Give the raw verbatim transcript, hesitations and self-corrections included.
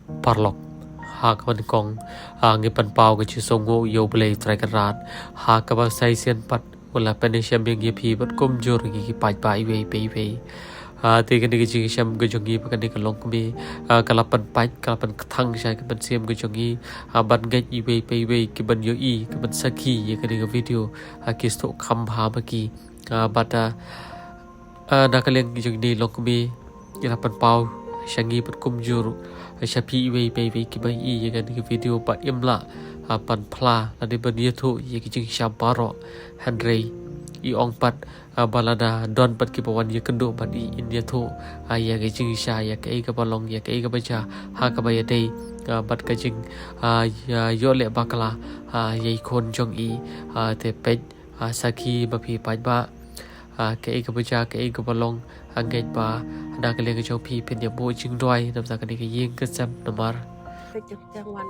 Paralok, ha kaba nyngkong, ah, ngi pynpaw ka jingsngewnguh ïa U Blei Trai Kynrad ha kaba sa shisien pat u la pynshem ïa ngi ïa phi bad kumjuh ïa ki paidbah iwei pa iwei. Ah, te kane ka jingshem ka jong ngi bad kane ka longkmie, ah, ka la pynpait, ka la pynkthang sha ka mynsiem ka jong ngi, ah, ban ngeit iwei pa iwei ki ban ïohi, ki ban sakhi ïa kane ka video, ah, ki sngewthuh kham bha ma ki, ah, bad, ah, ah, na ka liang jong kane ka longkmie, ngi la pynpaw sha ngi bad kumjuh sha phi iwei pa iwei kiba ïohi ïa kane ka video ba im lah, ah, ban phla lane ban ïathuh ïa ki jingshisha baroh, hynrei i ong pat, ah, ba lada don pat kiba wan ïakynduh bad i, in ïathuh, ah, ïa ki jingshisha, ïa kaei kaba long, ïa kaei kaba jia ha kaba ïadei, ah, bad ka jing, ah, ïa, ïoh leh bakla, ah, ïa i khun jong i, ah, te peit, ah, sakhi ma phi paidbah, ah, kaei kaba jia, kaei kaba long, ah, ngeit ba na ka liang ka jong phi phin ïa buh jingduwai namar kane ka ïing ka sem namar. Peit jong jang wan